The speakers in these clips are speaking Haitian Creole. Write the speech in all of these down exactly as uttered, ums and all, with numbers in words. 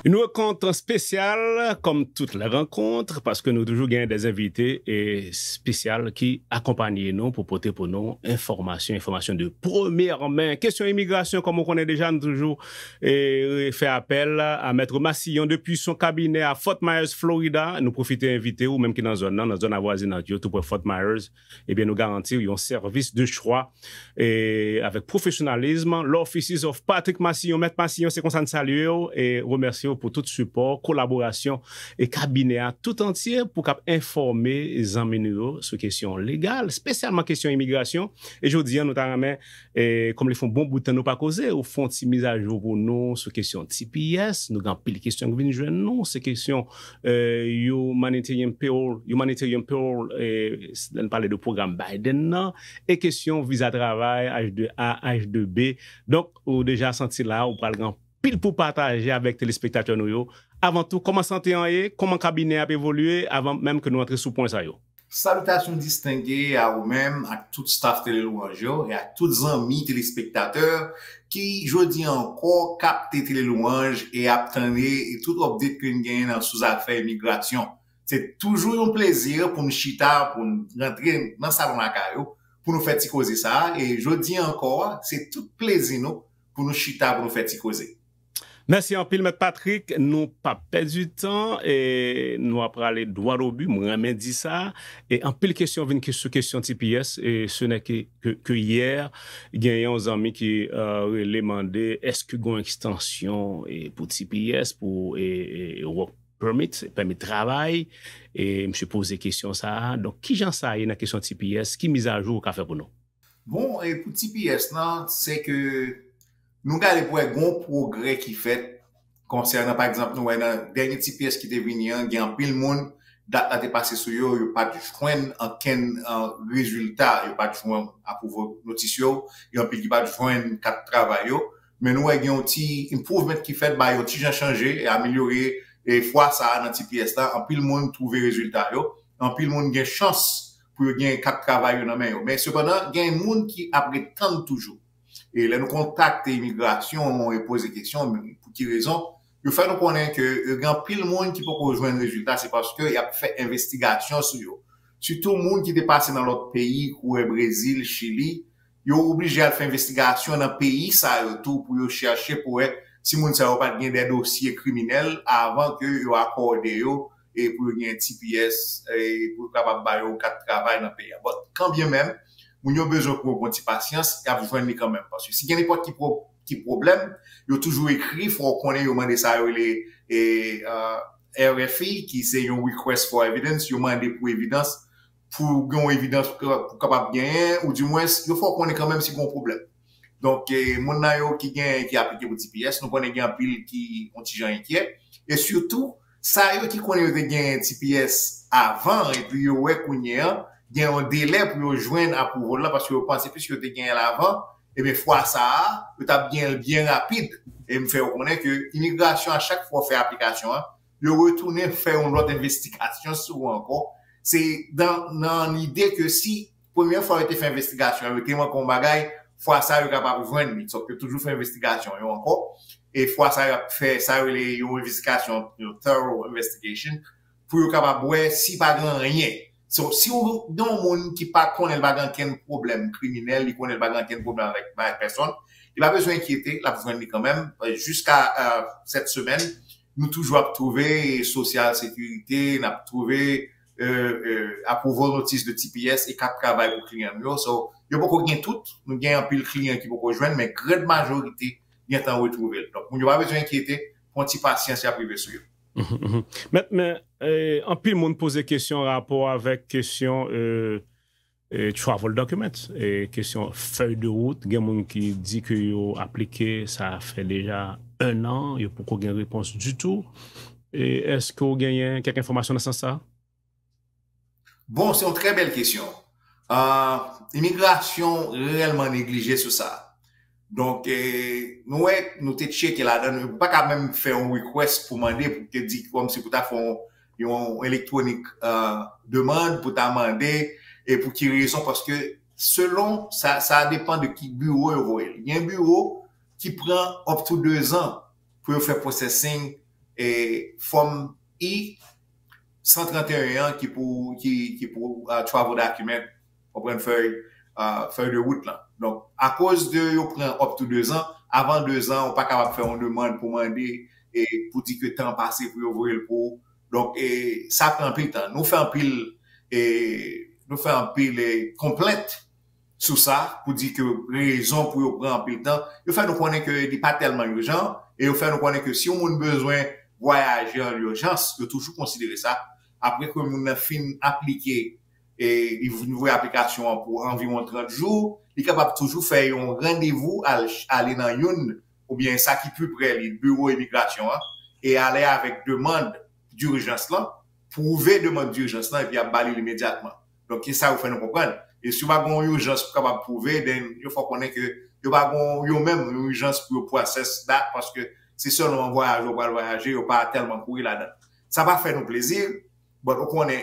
Une rencontre spéciale, comme toutes les rencontres, paske nou toujou gen des invités e espesyal ki akonpanye nou pou pote pou nou enfòmasyon, enfòmasyon de premyè men. Kesyon imigrasyon, kòm ou konnen deja, nou toujou e, fè apèl a Mèt Massillon depi son kabinè a Fort Myers, Florida. Nou pwofite envite ou, menm ki nan zòn nan, nan zòn avwazinant yo, tou prè Fort Myers, ebyen, nou garanti w yon sèvis de chwa e, avèk pwofesyonalizm. Law Offices of Patrick Massillon, Mèt Massillon, se konsa n salye w e remèsye w pou tout sipò, kolaborasyon e kabinè a tout antye pou k ap enfòme zanmi nou yo sou kesyon legal, espesyalman kesyon imigrasyon. E jodi a, nou ta renmen, e, kòm li fè yon bon bout tan nou pa koze, ou fè yon ti mizajou pou nou sou kesyon T P S. Nou gen anpil kesyon ki vin jwenn nou, se kesyon e, humanitarian parole, humanitarian parole, e, lè n pale de pwogram Biden nan, e kesyon viza travay H de A, H de B. Donk, ou deja santi la, ou pral gen anpil pou pataje avèk telespektatè nou yo. Avan tou, kòman sante an ye? Kòman kabinè ap evolye avan menm ke nou antre sou pwen sa yo? Salitasyon distenge a ou menm, ak tout staff Tele Lwanj yo, e ak tout zanmi telespektatè ki, jodi a ankò, kapte Tele Lwanj e ap tande e tout update ke n genyen nan sou zafè imigrasyon. Se toujou yon plezi pou n chita, pou n rantre nan salon lakay ou, pou nou fè ti koze sa a. E jodi a ankò, se tout plezi nou pou nou chita, pou nou fè ti koze. Mèsi anpil, Mèt Patrick. Nou p ap pèdi tan, e nou ap prale droit au but, mwen renmen di sa. E anpil kesyon vin ke, sou kesyon T P S, e ce n'est que, que, que hier, gen yon zanmi ki e, rele mande, èske gen yon ekstansyon e, pou T P S, pou e, e, work permit, pèmi travay, e misye poze kesyon sa a. Donk, kijan sa ye nan kesyon T P S? Ki mizajou ou ka fè pou nou? Bon, e pou T P S lan, se ke nou gade pou wè gon pwogrè ki fèt konsènan, pa egzanp, nou wè nan dènye T P S ki te vini an, gen anpil moun, dat la te pase sou yo, yo pa t jwenn ankenn e, rezilta, yo pa t jwenn apwouve notis yo, gen anpil ki pa t jwenn kat travay yo. Men nou wè gen yon ti improvement ki fèt, bay yon ti jan chanje, e amelyore e fwa sa a nan T P S la, anpil moun twouve rezilta yo, anpil moun gen chans pou yo gen kat travay yo nan men yo. Men sepandan, gen moun ki ap ret tann toujou. E lè nou kontakte imigrasyon e poze kesyon, men pou ki rezon, yo fè nou konnen ke e, gen anpil moun ki poko jwenn rezilta, se paske y ap fè envestigasyon sou yo. Sitou moun ki te pase nan lòt peyi, kou wè Brezil, Chili, yo oblije al fè envestigasyon nan peyi sa yo tou pou yo chèche pou wè si moun sa yo pa t gen de dosye kriminèl avan ke yo akòde yo e pou yo gen T P S e pou yo kapab ba yo kat travay nan peyi a. But kanbyenmenm, moun yo bezwen pou yo pran ti pasyans, y ap jwenn li kanmenm. Paske si gen nenpòt ki pwo-, ki pwoblèm, yo toujou ekri, fò w konnen yo mande sa yo rele e, e, R F E, ki se yon request for evidence, yo mande pou evidans, pou gen yon evidans pou, pou kapab genyen, ou dimwens, yo fè w konnen kanmenm si gen yon pwoblèm. Donk, e, moun nan yo ki gen, ki aplike pou T P S, nou konnen gen anpil ki yon ti jan enkyè. E sitou, sa yo ki konnen yo te gen T P S avan, epi yo wè kounye a, gen yon delè pou yo jwenn apwouval la, paske yo panse piske yo te genyen l avan, ebyen, fwa sa a, yo t ap genyen l byen rapid. E m fè yo konnen ke imigrasyon, a chak fwa w fè aplikasyon an, yo retounen fè yon lòt envestigasyon sou ou ankò. Se dan, nan lide ke si premyè fwa yo te fè envestigasyon an, yo te manke yon bagay, fwa sa a, yo kapab jwenn li. Donk, yo toujou fè envestigasyon yo ankò. E fwa sa a, y ap fè sa yo rele yon envestigasyon, yon thorough investigation, pou yo kapab wè si pa gen anyen. So, si w gen yon moun ki pa konnen l pa gen ankenn pwoblèm kriminèl, li konnen l pa gen ankenn pwoblèm avèk, avèk pèsonn, li pa bezwen enkyete, l ap jwenn li kanmenm. Jiska, euh, sèt semèn, nou toujou ap twouve Sosyal Sekirite, n ap twouve, euh, euh, approval notice de T P S e kat travay pou kliyan nou yo. So, yo poko gen tout, nou gen anpil kliyan ki poko jwenn, men grand majorite gentan retwouve l. Donk, moun yo pa bezwen enkyete, pran ti pasyans, y ap rive sou yo. Mhm, mhm. Men, men, eh, anpil moun poze kesyon rapò avèk kesyon, eh, eh, travel documents, eh, kesyon fèy de wout. Gen moun ki di ke yo aplike, sa fè deja en an, yo poko gen repons ditou. E èske w genyen kèk enfòmasyon nan sans sa? Bon, se yon trè bèl kesyon. Uh, imigrasyon reyèlman neglije sou sa. Donk, eh, nou wè, nou te tcheke ladan, nou pa ka menm fè yon request pou mande, pou te di kòm si pou ta fè yon, yon elektronik uh, demann, pou ta mande, e pou ki rezon, paske selon, sa, sa depan de ki biwo yo voye l. Gen biwo ki pran up to de zan pou yo fè processing e fòm I san trant e en an ki pou, ki, ki pou uh, travel document, konprann fèy, uh, fèy de wout lan. Donk, akoz de yo pran up to de zan, avan de zan, ou pa kapab fè yon demann pou mande e pou di ke tan pase pou yo voye l pou ou. Donk, e, sa pran anpil tan. Nou fè anpil, e, nou fè anpil e, konplent sou sa pou di ke rezon pou yo pran anpil tan. Yo fè nou konnen ke li pa tèlman ijan e yo fè nou konnen ke si yon moun bezwen vwayaje an ijans, yo toujou konsidere sa. Apre ke moun nan fin aplike e li vin voye aplikasyon an pou anviwon trant jou, li kapab toujou fè yon randevou al ale nan youn oubyen sa ki pi pre li, biwo imigrasyon an, e ale avèk demann dijans lan, pwouve demann dijans lan epi y ap ba li l imedyatman. Donk, se sa yo fè nou konprann. E si yo pa gen yon ijans pou kapab pwouve, then yo fè w konnen ke yo pa gen yon menm yon ijans pou yo process that, paske se sèlman vwayaje yo pral vwayaje, yo pa tèlman kouri ladan. Sa pa fè nou plezi, but ou konnen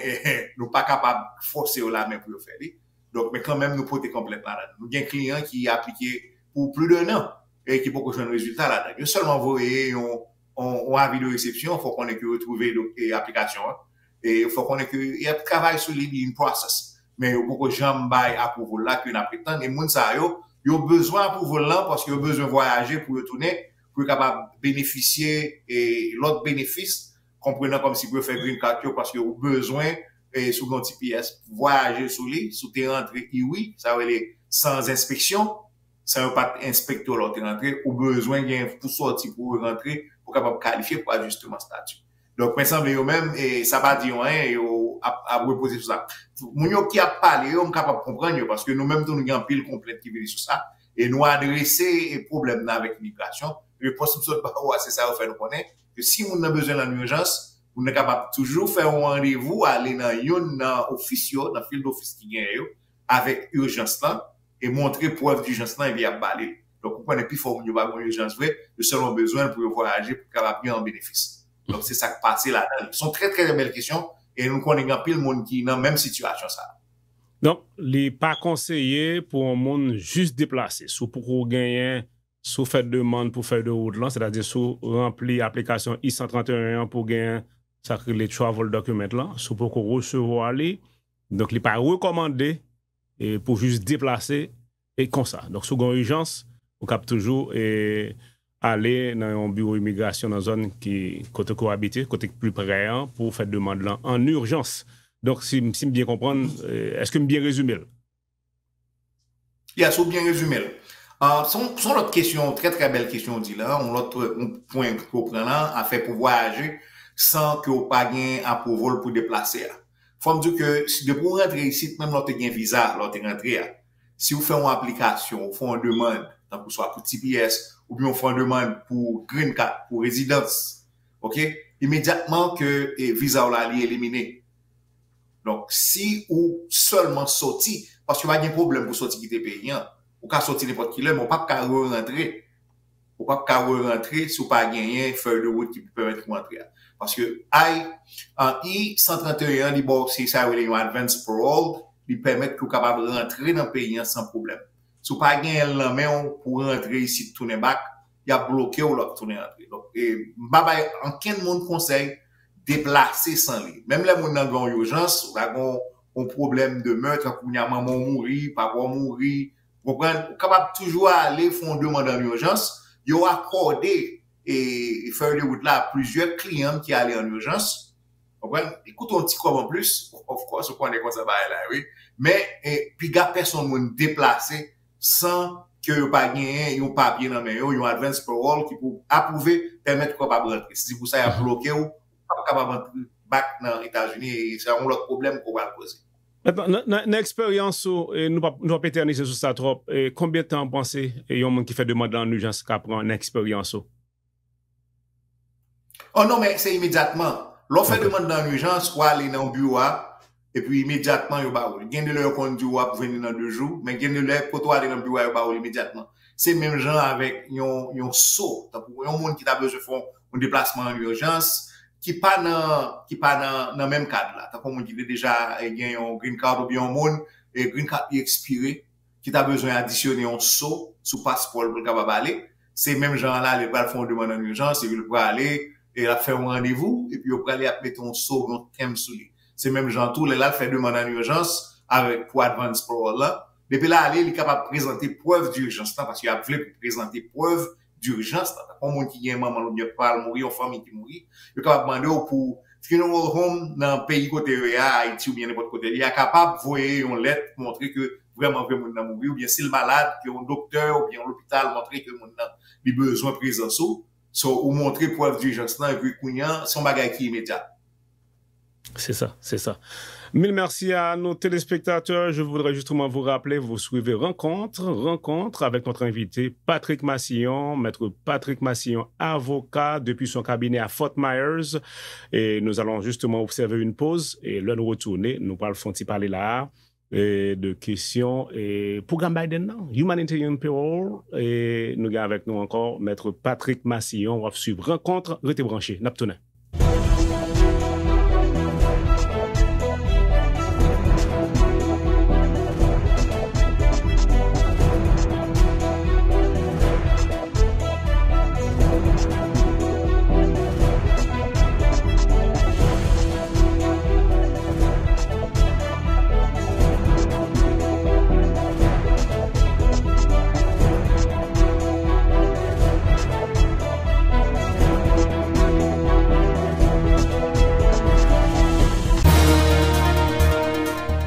nou pa kapab fòse yo lamen pou yo fè li. Donk, men kanmenm nou pote konplent ladan. Nou gen kliyan ki aplike pou plis de en an e ki poko jwenn rezilta ladan. Yo sèlman voye yon, yon, yon avi de resepsyon, fò konnen ke yo twouve e, aplikasyon an. E fò konnen ke y ap travay sou li, li in process. Men yo poko janm bay approval la ke n ap ret tann. E moun sa yo, yo bezwen approval lan paske yo bezwen vwayaje pou yo tounen, pou yo kapab benefisye e, lòt benefis, konprenan kòmsi pou yo fè green card yo, paske ou bezwen, e, si w gen yon T P S, vwayaje sou li, si w te rantre I W I, sa rele sans inspection, san yo pa t enspekte w lè w te rantre, ou bezwen gen pou sòti pou rantre, pou kapab kalifye pou ajisteman stati. Donk, men sanble yo menm, e, sa pa di yo anyen, yo ap, ap repoze sou sa. Moun yo ki ap pale yo, m kapab konprann yo, paske nou menm tou nou gen anpil konplent ki vini sou sa, e nou adrese e, pwoblèm nan avèk imigrasyon. Repons m sot ba ou a, se sa yo fè nou konnen, ke si moun nan bezwen l an ijans, moun nan kapab toujou fè yon randevou, ale nan youn nan ofis yo, nan field office ki genyen yo, avèk ijans lan, e montre prèv dijans lan, epi y ap ba li l. Donk, ou konnen pifò moun yo pa gen ijans vre, yo sèlman bezwen l pou yo vwayaje, pou kapab gen yon benefis. Donk, se sa k pase ladan li. Se yon trè, trè bèl kesyon, e nou konnen gen anpil moun ki nan menm sitiyasyon sa a. Donk, li pa konseye pou yon moun jis deplase. Si w poko genyen, si w fè demann pou fèy de wout lan, sètadi si w ranpli aplikasyon I san trant e en an pou genyen sa k rele travel document lan, si w poko resevwa li, donk li pa rekòmande e, pou jis deplase e konsa. Donk, si w gen yon ijans, ou kab toujou e, ale nan yon biwo imigrasyon nan zòn ki kote ke w abite, kote k pi pre an, pou w fè demann lan an ijans. Donk, si, si m byen konprann, e, èske m byen rezime l? Yes, ou byen rezime l. Ah, se yon, se yon lòt kesyon, trè, trè bèl kesyon ou di la, yon lòt, yon pwen ke w pran la, afè pou vwayaje san ke w pa gen apwoval pou deplase a. Fò m di w ke si, depi w rantre isit, menm lè w te gen viza, lè w te rantre a, si w fè yon aplikasyon, ou fè yon demann, tankou swa pou T P S, oubyen w fè yon demann pou green card, pou rezidans, oke? Imedyatman ke e, viza w la li elimine. Donk, si ou sèlman sòti, paske pa gen pwoblèm pou sòti kite peyi an, ou ka sòti nenpòt ki lè, men ou p ap ka re-rantre. Ou p ap ka re-rantre si w pa genyen fèy de wout ki pou pèmèt ou rantre a. Paske I, an, I san trant e en an, li ba w, se sa yo rele yon advance parole, li pèmèt ke w kapab rantre nan peyi an san pwoblèm. Si w pa genyen l nan men w pou w rantre isit tounen back, y ap bloke w lè w ap tounen rantre. Donk, e, m pa bay ankenn moun konsèy deplase san li. Menm lè moun nan gen yon ijans, ou ka gen yon, yon pwoblèm de mèt, tankou kounye a manman w mouri, papa w mouri, w konprann? Ou kapab toujou ale fè yon demann an ijans, yo akòde e, e fèy de wout la a plizyè kliyan m ki ale an ijans, w konprann? Li koute yon ti kòb anplis, of course, ou konnen konsa bagay la ye, wi. Men, e, piga pèsonn moun deplase san ke yo pa genyen yon papye nan men yo, yon advance parole ki pou apwouve, pèmèt ou kapab rantre. Se pou sa y ap bloke w, ou p ap kapab antre back nan Etazini, e se yon lòt pwoblèm ke w pral koze. Mentnan, nan, nan, nan eksperyans ou, e nou p ap, nou p ap etènize sou sa twòp, e konbyen tan w panse e yon moun ki fè demann lan an ijans ka pran nan eksperyans ou? Oh non, men se imedyatman. Lè w fè demann nan an ijans, w ale nan biwo a, epi imedyatman yo ba ou li. Gen de lè yo konn di w ap jwenn li nan de jou, men gen de lè kote w ale nan biwo a, yo ba ou li imedyatman. Se menm jan avèk yon, yon so, tankou yon moun ki ta bezwen fè yon, yon deplasman an ijans, ki pa nan, ki pa nan, nan menm kad la. Tankou yon moun ki te deja, eh, gen yon green card oubyen yon moun, eh, green card li ekspire, ki ta bezwen adisyone yon so sou paspò l pou l kapab ale, se menm jan an la, li pral fè yon demann an ijans, epi l prale, e l ap fè yon randevou, epi yo prale ap mete yon so, yon tenb sou li. Se menm jan tou, lè l al fè demann an ijans avèk pou advance parole la, depi l ale, li kapab prezante prèv dijans lan, paske y ap vle pou prezante prèv dijans lan. Tankou yon moun ki gen manman l oubyen papa l mouri, yon fanmi ki mouri, yo kapab mande w pou funeral home nan peyi kote yo ye a, Ayiti oubyen nenpòt kote li ye a, kapab voye yon lèt montre ke vrèman vre moun nan mouri, oubyen si l malad, ke yon doktè oubyen yon lopital montre ke moun nan li bezwen prezans ou. So, ou montre prèv dijans lan, epi kounye a, se yon bagay ki imedya. C'est ça, c'est ça. Mille merci à nos téléspectateurs. Je voudrais justement vous rappeler, vous suivez Rencontre, Rencontre avec notre invité Patrick Massillon, Maître Patrick Massillon, avocat depuis son cabinet à Fort Myers. Et nous allons justement observer une pause. Et lè nou retounen, nou pral fè yon ti pale la, e, de kesyon, e, pwogram Biden nan, Humanitarian Parole, e nou gen avèk nou ankò Mèt Patrick Massillon, w ap swiv Rankont, rete branche, n ap tounen.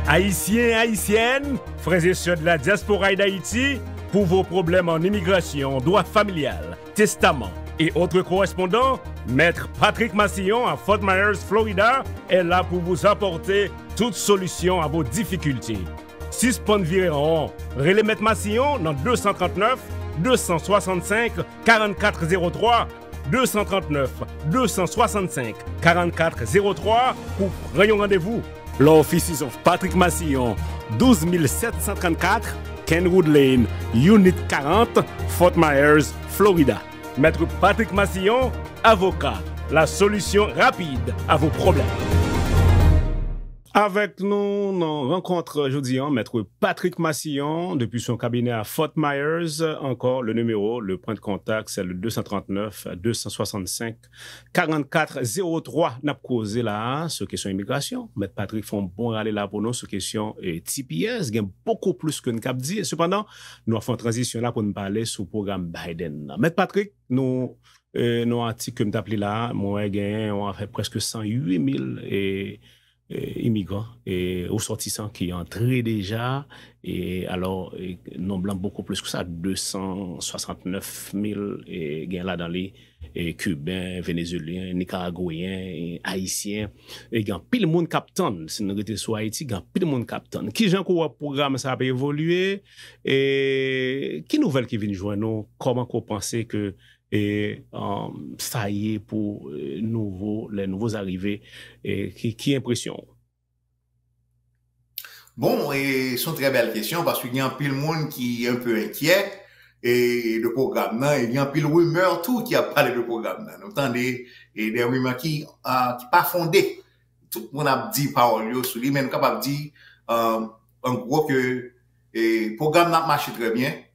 Haïtiens, Haïtiennes, frères et sœurs de la diaspora et d'Haïti, pour vos problèmes en immigration, droit familial, testament et autres correspondants, Maître Patrick Massillon à Fort Myers, Florida, est là pour vous apporter toute solution à vos difficultés. Sispann vire ron. Rele Mèt Massillon nan deux cent trente-neuf, deux cent soixante-cinq, quarante-quatre zéro trois, deux cent trente-neuf, deux cent soixante-cinq, quarante-quatre zéro trois pou pran yon randevou. Law Offices of Patrick Massillon, douze mille sept cent trente-quatre Kenwood Lane, Unit quarante, Fort Myers, Florida. Maître Patrick Massillon, avocat, la solution rapide à vos problèmes. Avèk nou nan rankont jodi an, Mèt Patrick Massillon, depuis son cabinet à Fort Myers. Encore le numéro, le point de contact, c'est le deux cent trente-neuf, deux cent soixante-cinq, quarante-quatre zéro trois. N ap koze la sou kesyon imigrasyon. Mèt Patrick fè yon bon rale la pou nou sou kesyon, eh, T P S. Gen bokou plis ke n k ap di. Sepandan, nou ap fè yon tranzisyon la pou n pale sou pwogram Biden nan. Mèt Patrick, nou, eh, nan atik ke m t ap li la, mwen wè genyen yon afè prèske san uit mil, eh, eh, imigran, eh, resòtisan ki antre deja, eh, alò, eh, nonb lan bokou plis ke sa, deux cent soixante-neuf mille, eh, gen ladan li, eh, Kiben, Venezuelyen, Nikaragweyen, eh, Ayisyen, eh, gen anpil moun k ap tann, si nou rete sou Ayiti, gen anpil moun k ap tann. Kijan ke w wè pwogram sa ap evolye, eh, ki nouvèl ki vin jwenn ou, kòman ke w panse ke e, um, sa ye pou, eh, nouvo, les nouveaux arrivés, eh, ki, ki enpresyon w? Bon, e, se yon trè bèl kesyon, paske gen anpil moun ki enpe enkyè, e, de pwogram nan, e gen anpil rimè tou ki ap pale de pwogram nan. Nou tande, e, de rimè ki, ah, ki pa fonde. Tout moun ap di pawòl yo sou li, men nou kapab di, ah, an gwo ke, e, pwogram nan ap mache trè byen.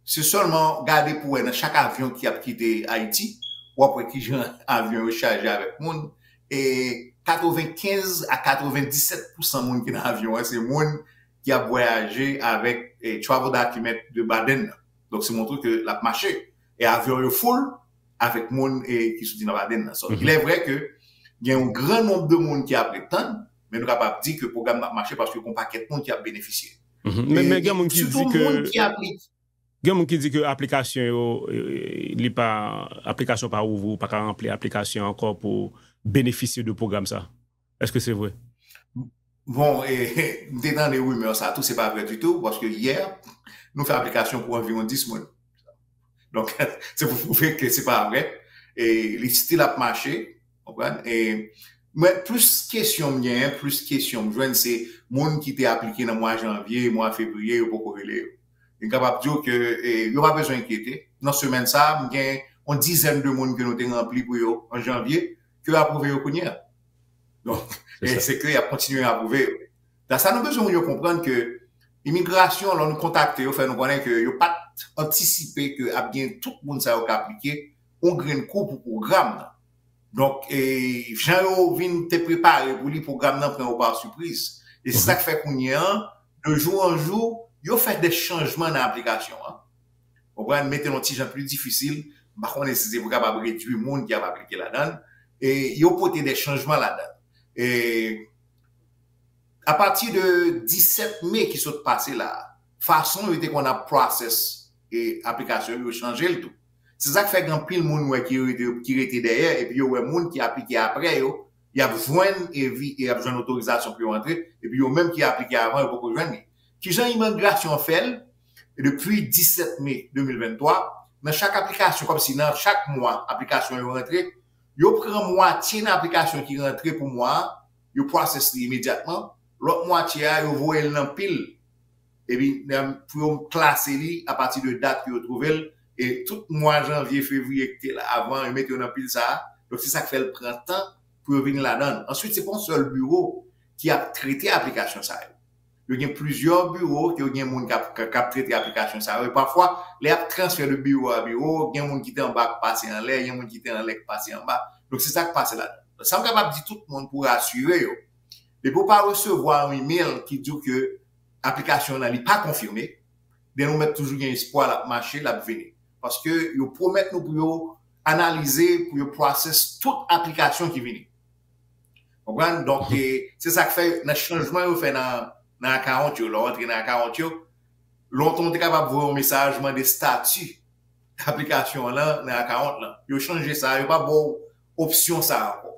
Se sèlman gade pou wè nan chak avyon ki ap kite Ayiti, w ap wè kijan avyon yo chaje avèk moun. E katrevenkenz a katrevenndisèt pousan moun ki nan avyon an, se moun ki ap vwayaje avèk, e, travel document de Biden nan. Donk, se montre ke l ap mache. E avyon yo full avèk moun, e, ki soti nan Biden nan. So, il est vrai ke gen yon gran nonb de moun ki ap ret tann, men nou kapab di ke pwogram nan ap mache paske gen yon pakèt moun ki ap benefisye. Mhm. Men, men gen moun ki di ke, gen moun ki di ke aplikasyon yo, eh, li pa, aplikasyon pa ouvri, ou pa ka ranpli aplikasyon ankò pou benefisye de pwogram sa. Èske se vre? Bon, e, m te tande rimè sa tou, se pa vre ditou, paske yè, nou fè aplikasyon pou anviwon dis moun. Donk, se pou pwouve ke se pa vre. E li still ap mache, Konprann? E mwen, plis kesyon m genyen, plis kesyon m jwenn, se moun ki te aplike nan mwa janvye, mwa fevriye, yo poko rele yo. M kapab di w ke e, yo pa bezwen enkyete. Nan semèn sa a, m gen yon dizèn de moun ke nou te ranpli pou yo an janvye, ke yo apwouve yo kounye a. Donk, e se ke y ap kontinye apwouve yo. Sa, sa nou bezwen yo konprann ke imigrasyon, lè nou kontakte yo, fè nou konnen ke yo pa t antisipe ke ap gen tout moun sa yo k aplike yon grenn kou pou pwogram nan. Donk, e, jan yo vin te prepare pou li, pwogram nan pran yo pa sipriz. E se sa k fè kounye an, de jou an jou, yo fè de chanjman nan aplikasyon an. Konprann, mete l yon ti jan pli difisil. M pa konnen si se pou kapab redui moun ki ap aplike ladan l. E yo pote de chanjman ladan l. E apati de disèt me ki sot pase la a, fason yo te konn ap process e aplikasyon yo, yo chanje l tou. Se sa k fè gen anpil moun wè ki rete, ki rete dèyè, epi yo wè moun ki aplike apre yo, y ap jwenn evi, y ap jwenn otorizasyon pou yo antre, epi yo menm ki aplike avan, yo poko jwenn li. Kijan imigrasyon an fè l? Depi disèt me de mil venntwa, nan chak aplikasyon, kòmsi nan chak mwa aplikasyon yo rantre, yo pran mwatye nan aplikasyon ki rantre pou mwa a, yo process li imedyatman, lòt mwatye a, yo voye l nan pil. Epi, pou yo klase li apati de dat ke yo twouve l, e tout mwa janvye, fevriye ki te la avan, yo mete yo nan pil sa a. Donk, se sa k fè l pran tan pou yo vin ladan l. Answit, se pa yon sèl biwo ki ap trete aplikasyon sa yo. Yo gen plizyè biwo ke yo gen moun k ap, k ap trete aplikasyon sa yo. E pafwa, lè y ap transfè de biwo a biwo, gen moun ki te anba k pase anlè, gen moun ki te anlè k pase anba. Donk, se sa k pase ladan. Sa m kapab di tout moun pou rasire yo, depi w pa resevwa yon email ki di w ke aplikasyon nan li pa konfime, den nou mèt toujou gen espwa l ap mache, l ap vini. Paske yo pwomèt nou pou yo analize, pou yo process tout aplikasyon ki vini. Konprann? Donk, e, se sa k fè nan chanjman yo fè nan, nan akawont yo, lè w antre nan akawont yo, lontan w te kapab voye yon mesaj mande stati aplikasyon an nan, nan akawont lan. Yo chanje sa, yo pa ba w opsyon sa a ankò.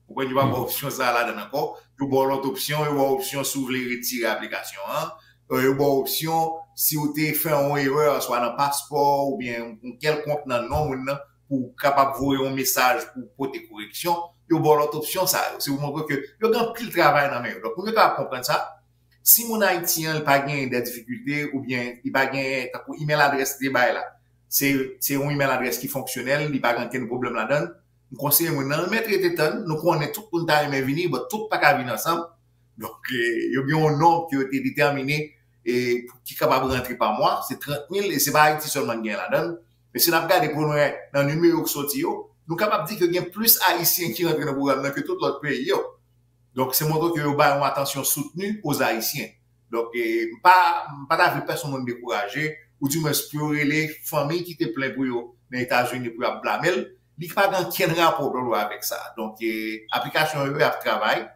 Ou konprann, yo pa ba w opsyon sa a ladan l ankò. Yo ba w lòt opsyon, yo ba w opsyon si w vle retire aplikasyon an. E, yo ba w opsyon si w te fè yon erè, swa nan paspò oubyen yon kèlkonk nan non moun nan, pou w kapab voye yon mesaj pou pote koreksyon. Yo ba w lòt opsyon sa yo. Se pou montre ke yo gen anpil travay nan men yo. Donk, pou nou kapab konprann sa, si moun ayisyen an li pa genyen de difikilte oubyen li pa genyen, tankou email adrès li te bay la, se, se yon email adrès ki fonksyonèl, li pa gen okenn pwoblèm ladan l, m konseye moun nan, mèt rete tann, nou konnen tout moun ta renmen vini, but tout pa ka vin ansanm. Donk, e, yo gen yon nonb ke yo te detèmine, e, pou, ki kapab rantre pa mwa, se trant mil, e se pa Ayiti sèlman ki gen ladan l. Men si n ap gade pou nou wè nan nimewo k soti yo, nou kapab di ke gen plis Ayisyen ki rantre nan pwogram nan ke tout lòt peyi yo. Donk, se montre ke yo bay yon atansyon soutni aux Ayisyen. Donk, e, m pa, m pa ta vle pèsonn moun dekouraje, oudimwens pou yo rele fanmi ki te plen pou yo nan Etazini pou y ap blame l, li pa gen okenn rapò dolo avèk sa. Donk, e, aplikasyon yo, y ap travay.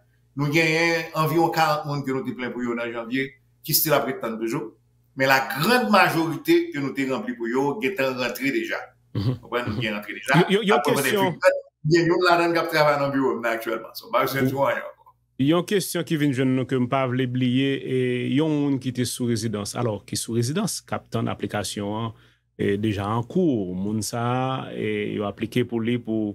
Nou genyen anviwon karant moun ke nou te plen pou yo nan janvye, ki still ap ret tann toujou. Men la grande majorité ke nou te ranpli pou yo, gentan rantre deja. Konprann? Nou gen rantre deja. Yo, yo, yo kesyon. Gen youn ladan k ap travay nan biwo m nan aktyèlman. So, m pa resevwa anyen ankò. Yon kesyon ki vin jwenn nou ke m pa vle bliye, e, yon moun ki te sou rezidans, alò, ki sou rezidans, k ap tann aplikasyon an, e, deja an kou, moun sa a, e, yo aplike pou li pou,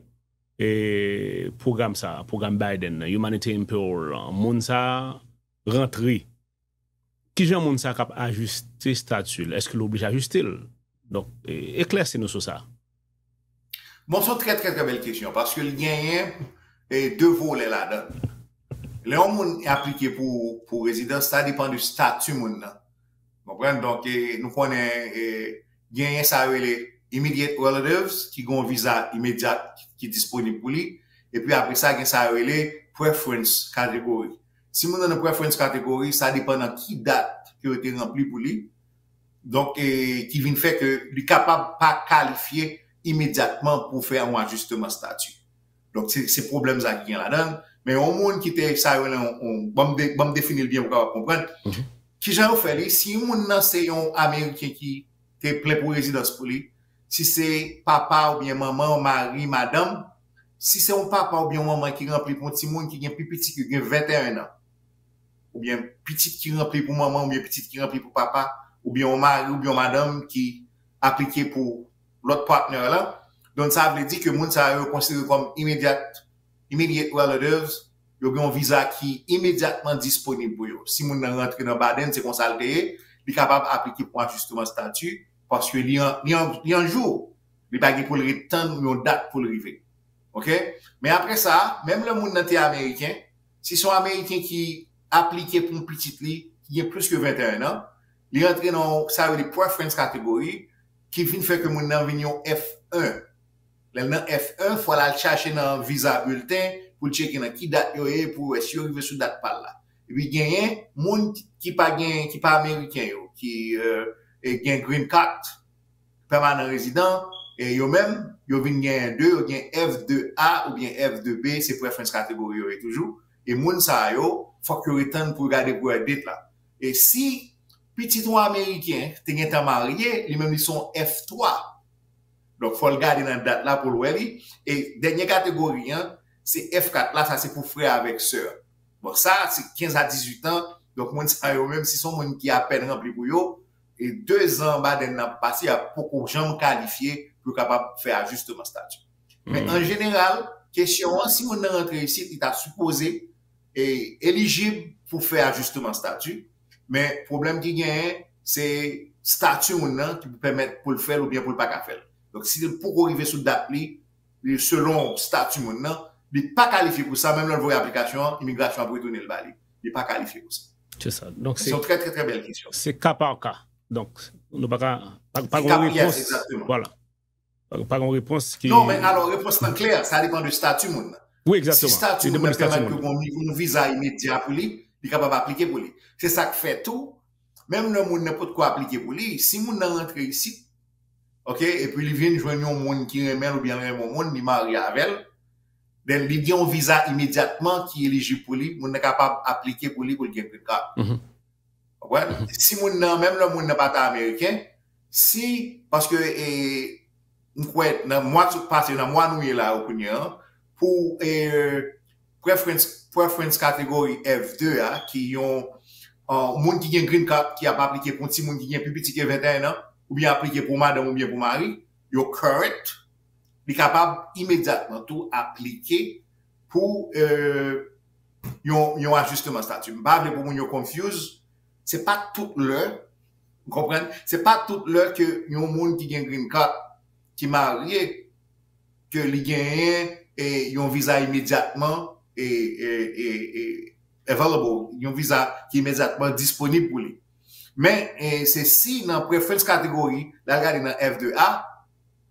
e, pwogram sa a, pwogram Biden nan, Humanitarian Parole, moun sa a rantre. Kijan moun sa a k ap ajiste stati l? Èske l oblije ajiste l? Donk, e, eklèsi nou sou sa. Bon, se yon trè, trè, trè bèl kesyon, paske l genyen, e, de volè ladan l. Lè yon moun aplike pou, pou rezidans, sa depann de stati moun nan. Konprann? Donk, e, nou konnen, e, genyen sa yo rele immediate relatives, ki gen yon viza imedyat ki disponib pou li. Epi apre sa, gen sa yo rele preference category. Si moun nan nan preference category, sa depann nan ki dat ke yo te ranpli pou li. Donk, e, ki vin fè ke li kapab pa kalifye imedyatman pou fè yon ajisteman stati. Donk, se, se pwoblèm sa ki gen ladan l. Men yon moun ki te, sa yo rele yon, yon, ban m de-, ban m defini l byen pou w kapab konprann. Kijan yo fè li? Si yon moun nan se yon Ameriken ki te plen pou rezidans pou li, si se papa oubyen manman, mari, madanm, si se yon papa oubyen yon manman ki ranpli pou yon timoun ki gen pi piti ke gen venteyen an, oubyen pitit ki ranpli pou manman, oubyen pitit ki ranpli pou papa, oubyen yon mari, oubyen yon madanm ki aplike pou lòt patnè lan, donk sa vle di ke moun sa yo konsidere kòm immediate immediate relatives, yo gen yon viza ki imedyatman disponib pou yo. Si moun nan rantre nan Biden, se konsa l te ye, li kapab aplike pou ajisteman estati, paske li an, li an, li an jou. Li pa gen pou l ret tann yon dat pou l rive. Oke? Men apre sa, menm lè moun nan te ameriken, si se yon ameriken ki aplike pou yon pitit li, ki gen plis ke venteyen an, li rantre nan sa yo rele preference category, ki vin fè ke moun nan vin yon F wan. Lè l nan F wan, fò l al chache nan viza bilten pou l tcheke nan ki dat yo ye, pou wè si yo rive sou dat pa l la. Epi genyen moun ki pa gen, ki pa ameriken yo, ki euh, e gen green card pèmanan rezidan, e yo menm, yo vin genyen de, yo gen F de A oubyen F de B, se preference category yo ye toujou. E moun sa yo, fòk yo ret tann pou yo gade pou wè date la. E si pitit yon ameriken te gentan marye, li menm li se yon F twa. Donk, fò l gade nan dat la pou l wè li. E dènye kategori an, se F kat la, sa se pou frè avèk sè. Bon, sa, se kenz a dizuit an. Donk, moun sa yo menm, si se yon moun ki apèn ranpli pou yo, e de zan Biden nan ap pase, y ap poko janm kalifye pou yo kapab fè ajisteman estati. Men an jeneral, kesyon an, si moun nan rantre isit, li ta sipoze e, elijib pou fè ajisteman estati. Men pwoblèm ki genyen, se estati moun nan ki pou pèmèt pou l fè l oubyen pou l pa ka fè l. Donk, si l poko rive sou dat li, li selon estati moun nan, li pa kalifye pou sa, menm lè l voye aplikasyon an, imigrasyon ap retounen l ba li. Li pa kalifye pou sa. Se sa. Donk, Se yon trè, trè, trè bèl kesyon. Se ka pa ka. Donk, nou pa ka, pa, pa gen repons. Voilà. Pa gen repons ki... Non, men alò, repons lan klè, sa depann de estati moun nan. Wi, egzakteman. Si estati moun nan pèmèt ke yon viza imedya pou li, li kapab aplike pou li. Se sa k fè tou, menm lè moun nan potko aplike pou li, si moun nan rantre isit, oke, epi li vin jwenn yon moun ki renmen l oubyen l renmen yon moun, li marye avè l, then li gen yon viza imedyatman ki elijib pou li, moun nan kapab aplike pou li pou l gen green card. Konprann? Si moun nan, menm lè moun nan pa ta ameriken, si, paske e, m kwè nan mwa ki sot pase, nan mwa nou ye la yo kounye an, pou e, preference, preference category F de a, ki yon uh, moun ki gen green card ki ap aplike pou yon timoun ki gen pi piti ke venteyen an, oubyen aplike pou madanm oubyen pou mari, yo current, li kapab imedyatman tou aplike pou euh, yon, yon ajisteman estati. M pa vle pou moun yo confuse, se pa tout lè, w konprann, se pa tout lè ke yon moun ki gen green card, ki marye, ke li genyen e, yon viza imedyatman e, e, e, e, available, yon viza ki imedyatman disponib pou li. Men e, se si nan preference category, l al gade nan F de A,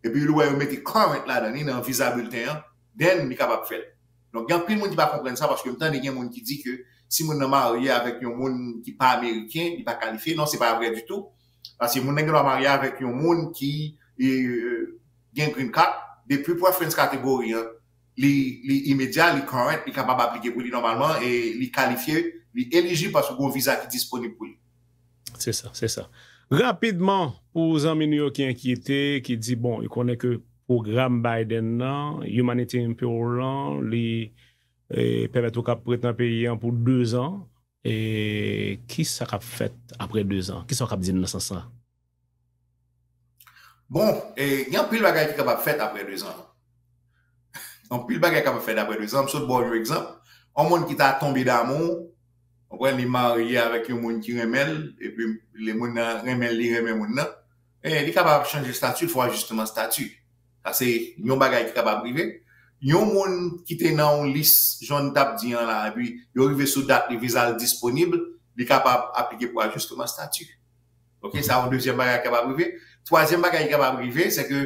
epi li wè yo mete current ladan li nan viza bilten an, then li kapab fè l. Donk, gen anpil moun ki pa konprann sa, paske m tande gen moun ki di ke si moun nan marye avèk yon moun ki pa ameriken, li pa kalifye. Non, se pa vre ditou. Paske moun nan gen dwa marye avèk yon moun ki e, gen green card, depi preference category an, li, li imedya, li current, li kapab aplike pou li nòmalman, e li kalifye, li elijib paske gen yon viza ki disponib pou li. Se sa, se sa. Rapidman, pou zanmi nou yo ki enkyete, ki di, bon, yo konnen ke pwogram Biden nan, Humanitarian Parole lan, li e, pèmèt ou kab ret nan peyi an pou dezan. E kisa k ap fèt apre dezan? Kisa w kab di n nan sans sa? Bon, e, gen anpil bagay ki kapab fèt apre dezan. Anpil bagay kapab fèt apre dezan. M sot ba w yon egzanp. Yon moun ki ta tonbe damou, w konprann, li marye avèk yon moun ki renmen l, epi le moun nan renmen l, li renmen moun nan, e, li kapab chanje estati, l fè ajisteman estati. Sa se yon bagay ki kapab rive. Yon moun ki te nan yon lis, jan n t ap di an la, epi yo rive sou dat li, viza l disponib, li kapab aplike pou ajisteman estati. Oke, sa yon dezyèm bagay ki kapab rive. Twazyèm bagay ki kapab rive, se ke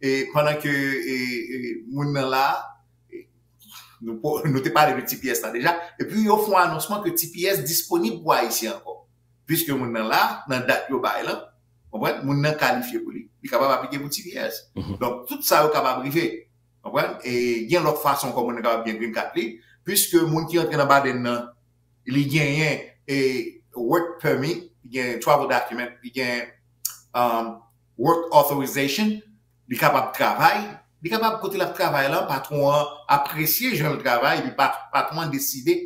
e, pandan ke e, e, moun nan la, e, nou, nou te pale de T P S la deja, epi yo fè yon anonsman ke T P S disponib pou Ayisyen ankò. Piske moun nan la, nan dat yo bay lan, konprann, moun nan kalifye pou li. Li kapab aplike pou T P S. Donk, tout sa yo kapab rive. Konprann? E gen lòt fason ankò moun nan kapab gen green card li, piske moun ki rantre nan Biden nan, li genyen e work permit, li gen travel document, li gen um, work authorization, li kapab travay, li kapab kote l ap travay lan, patwon an apresye jan l travay, epi pat, patwon an deside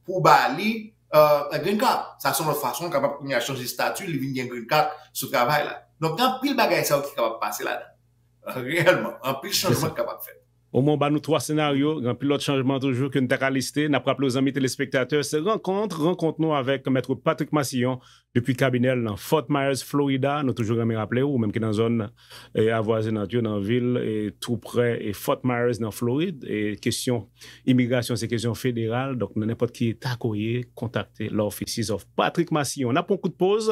pou ba li uh, green card. Sa se yon lòt fason, kapab kounye a chanje estati, li vin gen green card sou travay la. Donk, gen anpil bagay sa yo ki kapab pase ladan. Reyèlman, anpil chanjman ki kapab fèt. Omwen, w ba nou twa senaryo, gen anpil lòt chanjman toujou ke n ta ka liste. N ap raple w, zanmi telespektatè, se rankont, rankont nou avèk Mèt Patrick Massillon depi kabinè l nan Fort Myers, Florida. Nou toujou renmen raple w, ou menm ki nan zòn, e, avwazinant yo, nan vil, e, tou prè, e, Fort Myers, nan Florid. E, kesyon imigrasyon, se kesyon federal. Donk, nan nenpòt ki eta ke w ye, kontakte The Offices of Patrick Massillon. N ap pran kout poz.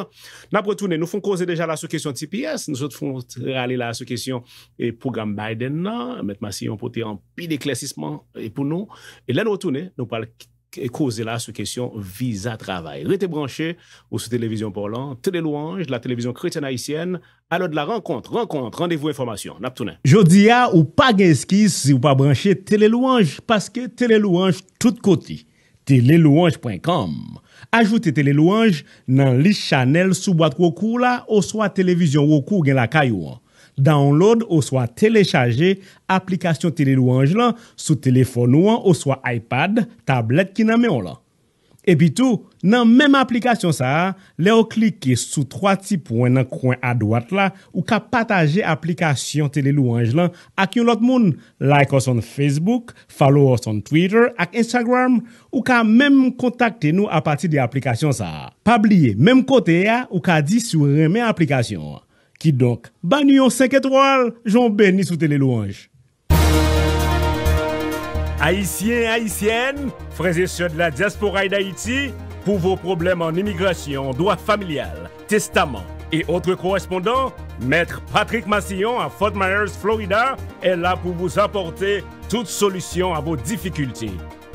N ap retounen. Nou fè yon koze deja la sou kesyon T P S. Nou sot fè yon rale la sou kesyon, e, pwogram Biden nan. Mèt Massillon pote anpil eklèsisman, e, pou nou. E lè nou retounen, nou pral k-, k-, koze la sou kesyon viza travay. Rete branche, ou sou televizyon pa w lan, Tele Louange, la télévision chrétienne haïtienne, à l'heure de la rencontre, rencontre, rendez-vous information. N ap tounen. Jodi a, ou pa gen eskiz si w pa branche Tele Louange, paske Tele Louange tout kote. Telelouange pwen kòm. Ajoute Tele Louange nan lis chanèl sou bwat Roku w la oswa televizyon Roku w gen lakay ou an. Download oswa telechaje aplikasyon Tele Louange lan sou telefòn ou an oswa iPad, tablèt ki nan men w lan. Epitou, nan menm aplikasyon sa a, lè w klike sou twa ti pwen nan kwen adwat la, ou ka pataje aplikasyon Tele Louange lan ak yon lòt moun. Like us on Facebook, follow us on Twitter ak Instagram. Ou ka menm kontakte nou apati de aplikasyon sa a. Pa bliye, menm kote a, ou ka di si w renmen aplikasyon an. Kidonk, ba nou yon senk etwal, jan w beni sou Tele Louange. Haïtiens, Haïtiennes, frères et sœurs de la diaspora et d'Haïti, pour vos problèmes en immigration, droit familial, testament et autres correspondants, Maître Patrick Massillon à Fort Myers, Florida, est là pour vous apporter toute solution à vos difficultés.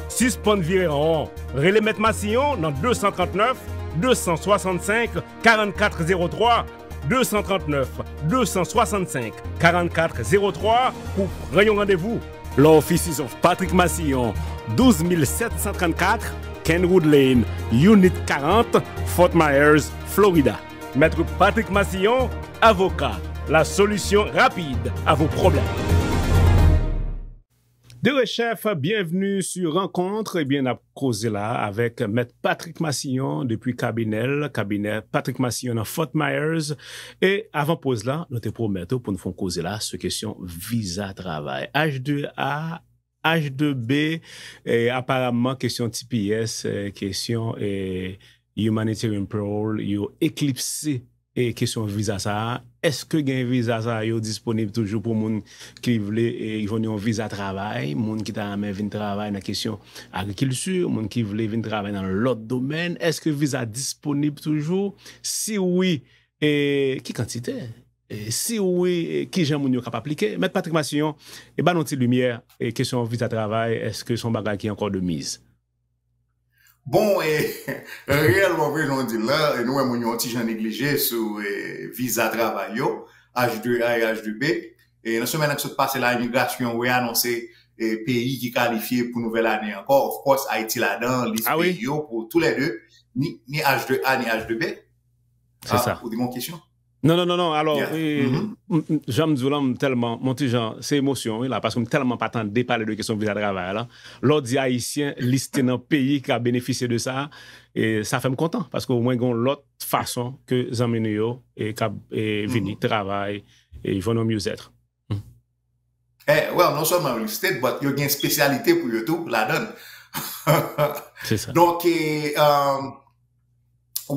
Sispann vire ron. Rele Mèt Massillon nan de san trannèf, de san swasannsenk, karannkat zewo twa, de san trannèf, de san swasannsenk, karannkat zewo twa pou pran yon randevou. The Offices of Patrick Massillon, douz mil sèt san trannkat Kenwood Lane, Unit karant, Fort Myers, Florida. Maître Patrick Massillon, avocat, la solution rapide à vos problèmes. De rechèf, bienvenue sur Rencontre. Ebyen, n ap koze la avèk Mèt Patrick Massillon depi kabinè l, kabinè Patrick Massillon nan Fort Myers. E avan poz la, nou te pwomèt ou pou n fè yon koze la sou kesyon viza travay. H de A, H de B, e, aparamman, kesyon T P S, e, kesyon, e, humanitarian parole, yo eklipse e kesyon viza sa a, èske gen viza sa a yo disponib toujou pou moun ki vle, e, jwenn yon viza travay, moun ki ta renmen vin travay nan kesyon agrikilti, moun ki vle vin travay nan lòt domèn, èske viza disponib toujou? Si wi, e, ki kantite? E, si wi, e, kijan moun yo kab aplike? Mèt Patrick Massillon, e ba nou ti limyè, e, kesyon viza travay, èske se yon bagay ki ankò de miz? Bon, e, reyèlman vre, jan w di l la, e, nou wè moun yo yon ti jan neglije sou, e, viza travay yo, H de A e H de B. E nan semèn nan ki sot pase la, imigrasyon reanonse, e, peyi ki kalifye pou nouvèl ane ankò. Of course, Ayiti ladan, lis peyi yo pou toulède, ni, ni H de A, ni H de B. Se sa. Ou te gen yon kesyon? Non, non, non, non. Alò, e, m, m, jan m di w lan, m tèlman, m on ti jan, se emosyon, wi, la, paske m tèlman pa tande pale de kesyon viza travay la. Lè w di Ayisyen liste nan peyi ki ka benefisye de sa, e sa fè m kontan, paske omwen gen yon lòt fason ke zanmi nou yo, e, k ap, e, vini travay, e, jwenn yon mieux-être. Eh, well, non sèlman yo listed, but yo gen espesyalite pou yo tou ladan l. Se sa. Donk, e, um,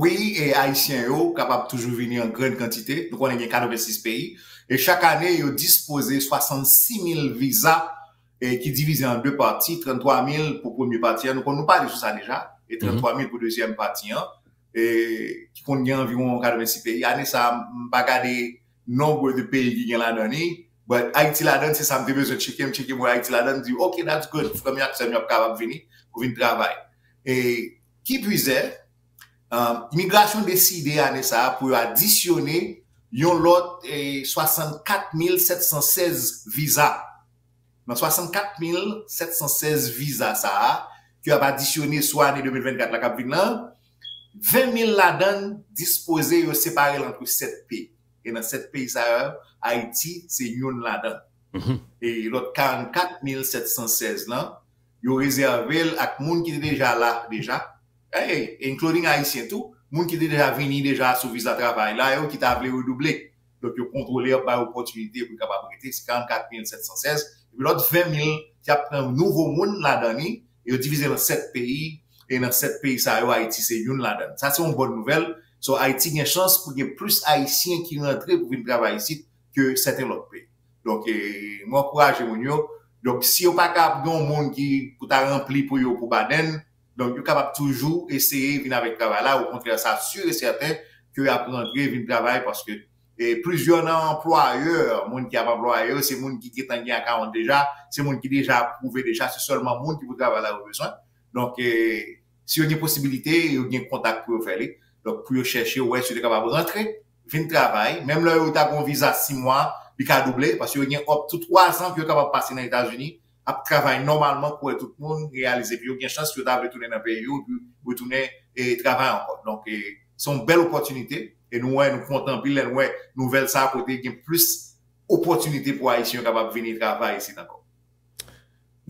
wi, e, Ayisyen yo kapab toujou vini an grann kantite. Nou konnen gen katrevensis peyi. E chak ane, yo dispoze swasannsis mil viza, e, ki divize an de pati, tranntwa mil pou premye pati an. Nou konn nou pale sou sa deja. E tranntwa mil pou dezyèm pati an. E, ki konn gen anviwon katrevensis peyi. Ane sa a, m pa gade nonb de peyi ki gen ladan li. But Ayiti ladan, se sa m te bezwen tcheke. M tcheke, m wè Ayiti ladan, m di, "Ok, that's good." Frè m yo ak sè m yo ap kapab vini pou vin travay. E ki pi zè, um, imigrasyon deside ane sa a pou yo adisyone yon lòt, e, swasannkat mil sèt san sèz viza. Nan swasannkat mil sèt san sèz viza sa a, ke ap adisyone sou ane de mil vennkat la k ap vin lan, ven mil ladan l dispoze yo separe l ant sèt peyi. E nan sèt peyi sa yo, Ayiti se youn ladan l. E lòt karannkat mil sèt san sèz lan, yo rezève l ak moun ki te deja la deja, e, including Ayisyen tou, moun ki te deja vini deja sou viza travay la yo, ki ta vle redouble. Donk, yo kontwole, y ap bay opòtinite pou yo kapab rete. Se karannkat mil sèt san sèz, Epi lòt ven mil ki ap pran nouvo moun ladan li, yo divize nan sèt peyi, e nan sèt peyi sa yo, Ayiti se youn ladan. Sa se yon bòn nouvèl. So, Ayiti gen chans pou gen plis Ayisyen ki rantre pou vin travay isit ke sèten lòt peyi. Donk, e, mwen ankouraje moun yo. Donk, si yo pa ka ap gen yon moun ki pou ta ranpli pou yo pou Baden, donk, yo kapab toujou eseye vin avèk travay la. Okontrè, sa si e sèten ke y ap rantre vin travay paske e plizyè nan anplwayè, moun ki ap anplwaye yo, se moun ki gentan gen akawont deja, se moun ki deja apwouve deja, se sèlman moun ki pou travay la yo bezwen. Donk, e, si yo gen posibilite, yo gen kontak pou yo fè li. Donk, pou yo chèche wè si yo te kapab rantre, vin travay. Menm lè yo ta gon viza sis mwa, li ka double, paske yo gen up to twa zan ke yo kapab pase nan Etazini, ap travay nòmalman, kouwè tout moun, reyalize, epi yo gen chans yo ta vle tounen nan peyi yo, epi retounen e travay ankò. Donk, e, se yon bèl opòtinite, e nou wè, nou kontan anpil lè nou wè nouvèl sa a kote gen plis opòtinite pou Ayisyen yo kapab vini travay isit ankò.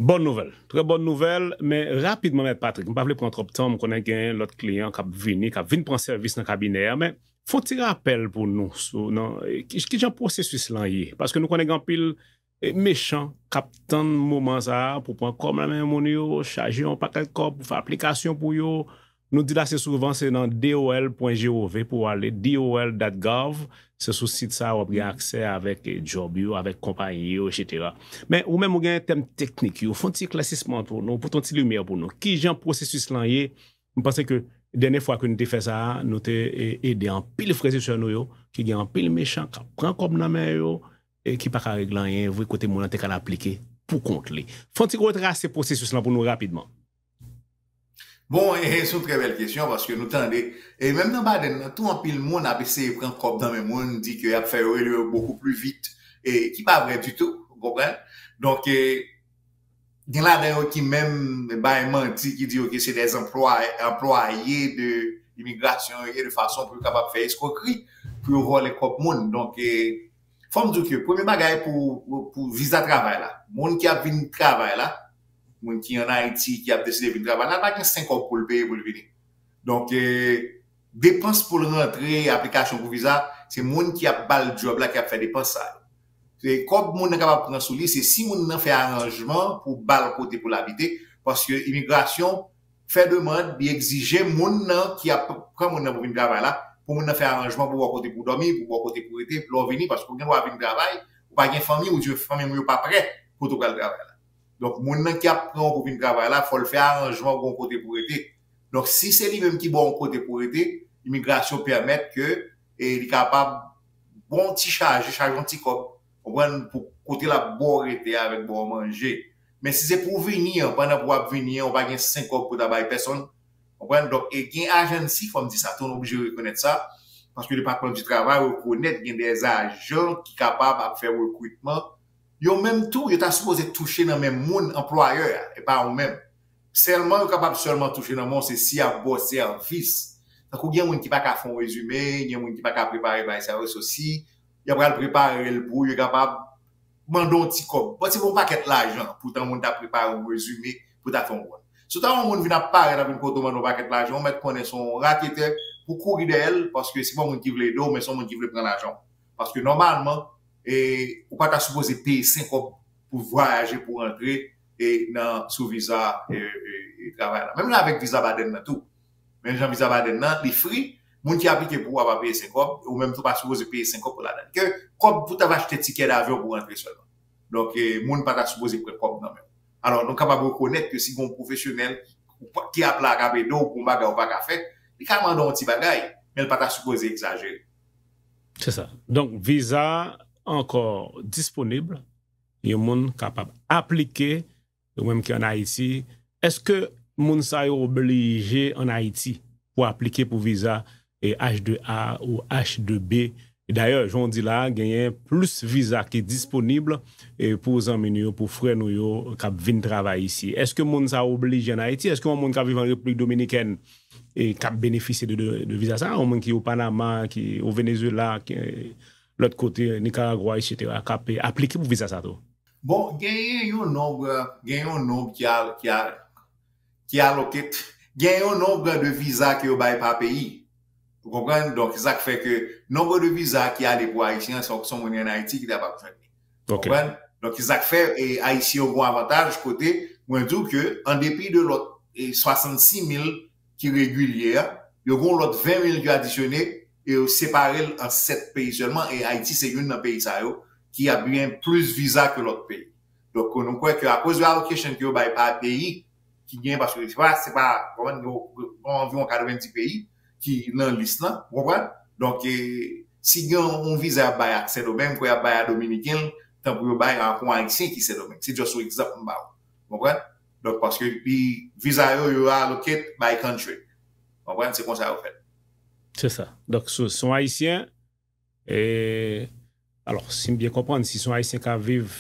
Bòn nouvèl, trè bòn nouvèl, men rapidman, Mèt Patrick, m pa vle pran twòp tan, m konnen gen lòt kliyan k ap vini, k ap vin pran sèvis nan kabinè a, men fè yon ti rapèl pou nou sou nan, ki, ki jan pwosesis lan ye, paske nou konnen gen anpil e, mechan k ap tann moman sa a pou pran kòb nan men moun yo, chaje yon pakèt kòb pou fè aplikasyon pou yo. Nou di l ase souvan, se nan D O L pwen gov pou w ale, D O L dot gov, se sou sit sa a w ap gen aksè avèk e, djòb yo, avèk konpayi yo, etsetera. Men ou menm ou gen tèm teknik yo, fè yon ti eklèsisman pou nou, pote yon ti limyè pou nou. Ki jan pwosesis lan ye? M panse ke dènye fwa ke nou te fè sa a, nou te e, ede anpil frè e sè nou yo ki gen anpil mechan k ap pran kòb nan men yo, e ki pa ka regle anyen vre kote moun nan te ka al aplike pou kont li. Fè yon ti retrase pwosesis lan pou nou rapidman. Bon, e se yon trè bèl kesyon paske nou tande, e menm nan Baden nan tou anpil moun ap eseye pran kòb nan men moun, di ke y ap fè yo rele yo beaucoup plus vite, e ki pa vrè ditou, ou konprann? Donk, e, gen ladan yo ki menm bay manti, ki di yo ke se des anplwaye de imigrasyon yo ye, de fason pou yo kapab fè eskwokri, pou yo vòlè kòb moun. Donk, e, fò m di w ke premye bagay pou, pou viza travay la, moun ki ap vin travay la, moun ki ann Ayiti, ki ap deside vin travay la, pa gen sen kòb pou l peye pou l vini. Donk, e, depans pou l rantre, aplikasyon pou viza, se moun ki ap ba l djòb la ki ap fè depans sa yo. Se kòb moun nan kapab pran sou li, se si moun nan fè aranjman pou ba l kote pou l abite, paske imigrasyon fè demann, li egzije moun nan ki ap pran moun nan pou vin travay la, pou moun nan fè aranjman pou ba w kote pou w dòmi, pou ba w kote pou w rete, lè w vini, paske w gen dwa vin travay, ou pa gen fanmi, oubyen fanmi w yo pa prè kote w pral travay la. Donk, moun nan ki ap pran w pou vin travay la, fò l fè aranjman pou w gen yon kote pou w rete. Donk, si se li menm ki ba w yon kote pou w rete, imigrasyon pèmèt ke e, li kapab ba w yon ti chaje, chaje yon ti kòb, konprann, pou kote l ap ba w rete avèk ba w manje. Men si se pou w vini an, pandan pou w ap vini an, ou pa gen sen kòb pou w ta bay pèsonn, konprann? Donk, e gen ajansi, fò m di sa tou, nou oblije rekonèt sa, paske Depatman di Travay rekonèt gen de ajan ki kapab ap fè rekritman. Yo menm tou, yo ta sipoze touche nan men moun, anplwayè a, e pa ou menm. Sèlman, yo kapab sèlman touche nan men w, se si y ap ba w sèvis. Tankou gen moun ki pa ka fè yon rezime, gen moun ki pa ka prepare bagay sa yo, so si y ap pral prepare l pou ou, yo kapab mande w yon ti kòb. Bon, se pa yon pakèt lajan, poutan moun ta prepare yon rezime pou ta fè yon wòl. Si w ta wè yon moun vin ap parèt ap vin kote w mande w pakèt lajan, ou mèt konnen se yon raketè pou kouri dèyè l, paske se pa yon moun ki vle ede w, men se yon moun ki vle pran lajan w. Paske nòmalman, e, ou pa ta sipoze peye sen kòb pou vwayaje, pou rantre e, nan, sou viza e, e, e, travay la. Menm jan avèk viza Baden nan tou. Menm jan viza Baden nan, li fri, moun ki aplike pou ou a pa peye sen kòb, ou menm tou pa sipoze peye sen kòb pou ladan. Ke kòb pou ta va achte tikè davyon pou rantre sèlman. Donk, e, moun pa ta sipoze pran kòb nan men w. Alò, nou kapab rekonèt ke si gen yon pwofesyonèl ki ap la k ap ede w pou yon bagay ou pa ka fè, li ka mande w yon ti bagay, men l pa ta sipoze egzajere. Se sa. Donk, viza ankò disponib, yon moun kapab aplike, ou menm ki ann Ayiti, èske moun sa yo oblije ann Ayiti pou aplike pou viza e H de A ou H de B? Dayè, jan w di la, genyen plis viza ki disponib e pou zanmi nou yo, pou frè nou yo k ap vin travay isi. Èske moun sa yo oblije ann Ayiti? Èske yon moun k ap viv an Repiblik Dominikèn e k ap benefisye de, de, de viza sa, yon moun ki o Panama, ki o Venezuela, ki lòt kote, Nicaragua, etsetera, k ap aplike pou viza sa tou? Bon, genyen yon nonb, genyen yon nonb ki a, ki a, ki allocate, genyen yon nonb de viza ke yo bay pa peyi. Ou konprann? Donk, se sa k fè ke nonb de viza ki ale pou Ayisyen an, se yon, se yon moun ann Ayiti ki ta kapab jwenn li. Ou konprann? Donk, se sa k fè e, Ayisyen yo gen yon avantaj kote, mwen di w ke, an depi de lòt e, swasannsis mil ki regilye a, yo gen yon lòt ven mil ki adisyone e yo separe l an sèt peyi sèlman, e Ayiti se youn nan peyi sa yo ki ap gen plis viza ke lòt peyi. Donk, nou kwè ke akoz de allocation ke yo bay pa peyi ki gen, paske se pa, se pa, konprann, yo, yo anviwon katrevenndis peyi ki nan lis lan, ou konprann? Donk, e, si gen yon viza y ap bay ak Sendomeng, m kwè y ap bay a Dominiken, tankou yo bay a yon Ayisyen ki Sendomeng. Se just yon egzanp m ba w. Ou konprann? Donk, paske li, viza yo, yo allocate by country. Ou konprann? Se konsa yo fèt. Se sa. Donk, si w se yon Ayisyen, e, alò, si m byen konprann, si se yon Ayisyen k ap viv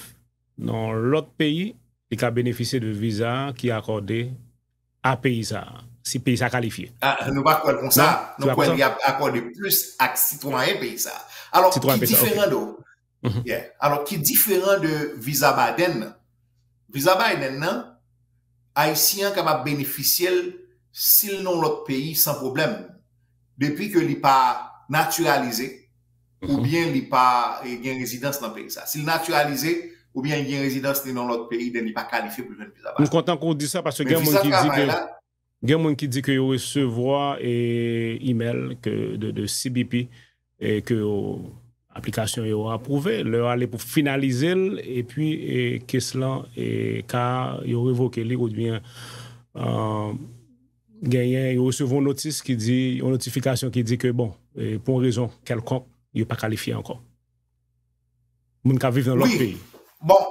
nan yon lòt peyi, li ka benefisye de viza ki akòde a peyi sa a, si peyi sa a kalifye. Ah, nou pa kwè l konsa. Nou kwè li ap akòde plis ak sitwayen peyi sa a. Alò, ki diferan de, yeah. Alò, ki diferan de viza Biden nan? Viza Biden nan, Ayisyen an kapab benefisye l si l nan yon lòt peyi san pwoblèm. Depi ke li pa natiralize, oubyen li pa e, gen rezidans nan peyi sa. Si l natiralize, oubyen li gen rezidans li nan lòt peyi, then li pa kalifye pou l jwenn viza Biden. M kontan ke w di sa, paske gen moun ki di ke, gen moun ki di ke yo resevwa e, email ke, de, de C B P, e ke yo, aplikasyon yo apwouve, lè yo ale pou finalize l, epi e, kes lan e, ka yo revoke li, oubyen e, genyen, yo resevwa yon notis ki di, yon notifikasyon ki di ke, bon, e, pou yon rezon kèlkonk, yo pa kalifye ankò. Moun k ap viv nan lòt peyi. Bon,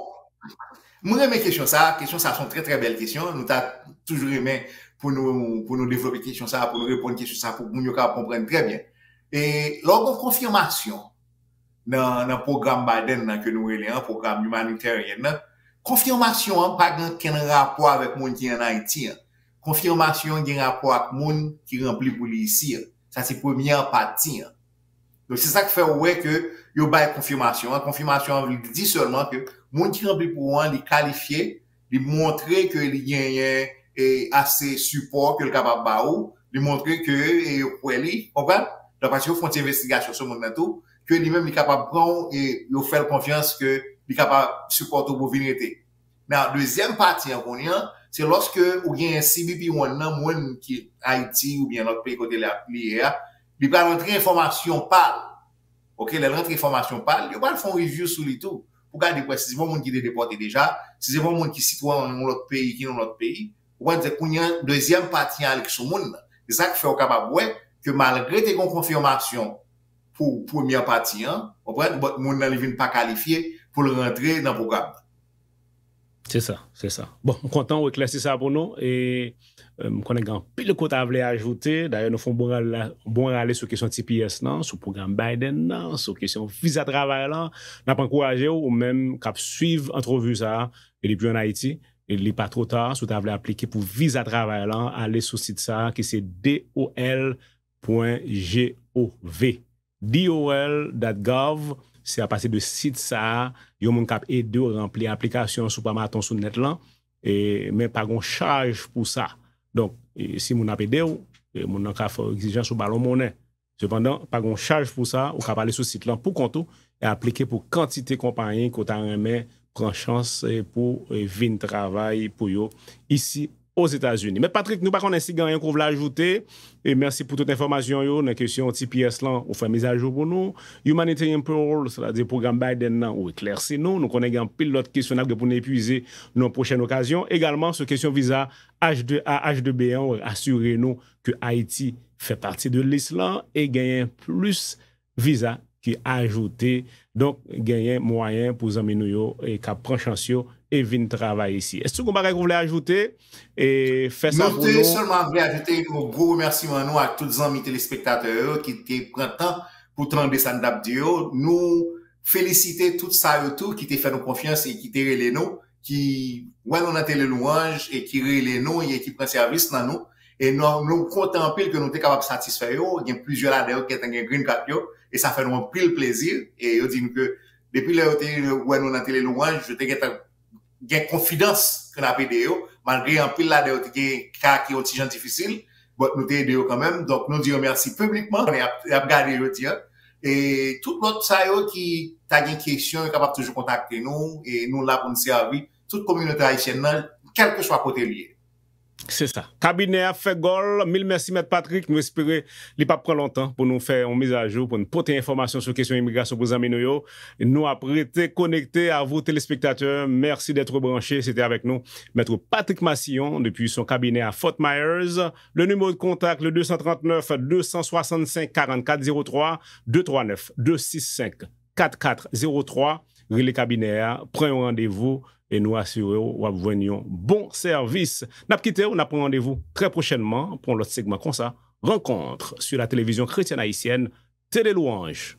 mwen renmen kesyon sa, kesyon sa se yon trè, trè bèl kesyon. Nou ta toujou renmen pou nou, pou nou devlope kesyon sa, pou nou reponn kesyon sa, pou moun yo kapab konprann trè byen. E lè w gen konfimasyon nan, nan pwogram Biden nan ke nou rele an, pwogram humanitarian nan, konfimasyon an pa gen okenn rapò avèk moun ki ann Ayiti an. Konfimasyon an gen rapò ak moun ki ranpli pou li isi an. Sa se premyè pati an. Donk, se sa k fè w wè ke yo bay konfimasyon an. Konfimasyon an vle di sèlman ke moun ki ranpli pou ou an, li kalifye, li montre ke li genyen e, ase sipò ke l kapab ba ou, li montre ke e, yo kwè li, konprann? Donk, paske yo fè yon ti envestigasyon sou moun nan tou, ke li menm li kapab pran w e yo fè l konfyans ke li kapab sipòte w pou w vin rete. Nan dezyèm pati an kounye an, se lòske ou genyen C B P One nan moun ki Ayiti oubyen lòt peyi kote l ap li ye a, li pral rantre enfòmasyon pa l. Oke, lè l rantre enfòmasyon pa l, yo pral fè yon review sou li tou. Pou gade pou wè si se pa yon moun ki te depòte deja, si se pa yon moun ki sitwayen yon lòt peyi, ki nan lòt peyi. Ou konprann, se kounye an, dezyèm pati an al sou moun nan. Se sa k fè w kapab wè ke malgre te gen yon konfimasyon pou premyè pati an, ou konprann, but moun nan li vin pa kalifye pou l rantre nan pwogram nan. Se sa, se sa. Bon, m kontan w eklèsi sa pou nou. E, e, m konnen gen anpil kote a vle ajoute. Dayè, nou fè yon bon rale, bon rale sou kesyon T P S lan, sou pwogram Biden nan, sou kesyon viza travay lan. N ap ankouraje w, ou menm k ap swiv antrevi sa a, e depi ann Ayiti, e li pa twò ta, si w ta vle aplike pou viza travay lan, ale sou sit sa a, ki se D O L pwen G O V. D O L dot gov, se apati de sit sa a, yon moun k ap ede w ranpli aplikasyon si w pa maton sou nèt lan, e, men pa gen chaj pou sa. Donk, e, si moun ap ede w, e, moun nan ka fè w egzijans ou ba l yon monnen. Sepandan, pa gen chaj pou sa, ou ka ale sou sit lan pou kont ou e aplike pou kantite konpayi ke w ta renmen pran chans e pou e vin travay pou yo isi Ozetazini. Mèt Patrick, nou pa konnen si gen anyen ke w vle ajoute. E mèsi pou tout enfòmasyon yo nan kesyon T P S lan, ou fè mizajou pou nou. Humanitarian Parole, sètadi pwogram Biden nan, ou eklèsi nou. Nou konnen gen anpil lòt kesyon n ap gen pou n epuize nan yon pwochèn okazyon. Egalman, sou kesyon viza H de A, H de B an, ou asire nou ke Ayiti fè pati de lis lan e genyen plis viza ki ajoute. Donk, genyen mwayen pou zanmi nou yo e k ap pran chans yo e vin travay isi. Èske w gen yon bagay ke w vle ajoute? E fè sa pou nou. Nou te sèlman vle ajoute yon gwo remèsiman nou ak tout zanmi telespektatè yo ki te pran tan pou tande sa n t ap di yo. Nou felisite tout sa yo tou ki te fè nou konfyans e ki te rele nou, ki wè nou nan Tele Lwanj e ki rele nou e ki pran sèvis nan nou. E nou, nou kontan anpil ke nou te kapab satisfè yo. Gen plizyè ladan yo ki gentan gen green card yo, e sa fè nou anpil plezi. E yo di nou ke depi lè yo te wè nou nan Tele Lwanj, yo te gentan gen konfidans ke n ap ede yo, malgre anpil ladan yo te gen ka ki yon ti jan difisil, but nou te ede yo kanmenm. Donk, nou di yo mèsi piblikman. Y ap, y ap gade jodi a. E tout lòt sa yo ki ta gen kesyon, yo kapab toujou kontakte nou, e nou la pou n sèvi tout kominote ayisyèn nan, kèlkeswa kote l ye. Se sa. Kabinè a fè gòl. Mil mèsi, Mèt Patrick. Nou espere li p ap pran lontan pou nou fè yon mizajou, pou nou pote enfòmasyon sou kesyon imigrasyon pou zanmi nou yo. Nou ap rete konekte a vou, telespektatè. Merci d'être branché. C'était avec nous, Maître Patrick Massillon, depuis son cabinet à Fort Myers. Le numéro de contact, le deux cent trente-neuf, deux cent soixante-cinq, quarante-quatre zéro trois, deux trois neuf, deux six cinq, quatre quatre zéro trois. Rele kabinè a, pran yon randevou e nou asire w w ap jwenn yon bon sèvis. N ap kite w, n ap pran randevou trè pwochènman pou yon lòt segman konsa. Rencontre sur la télévision chrétienne haïtienne, Télé Louange.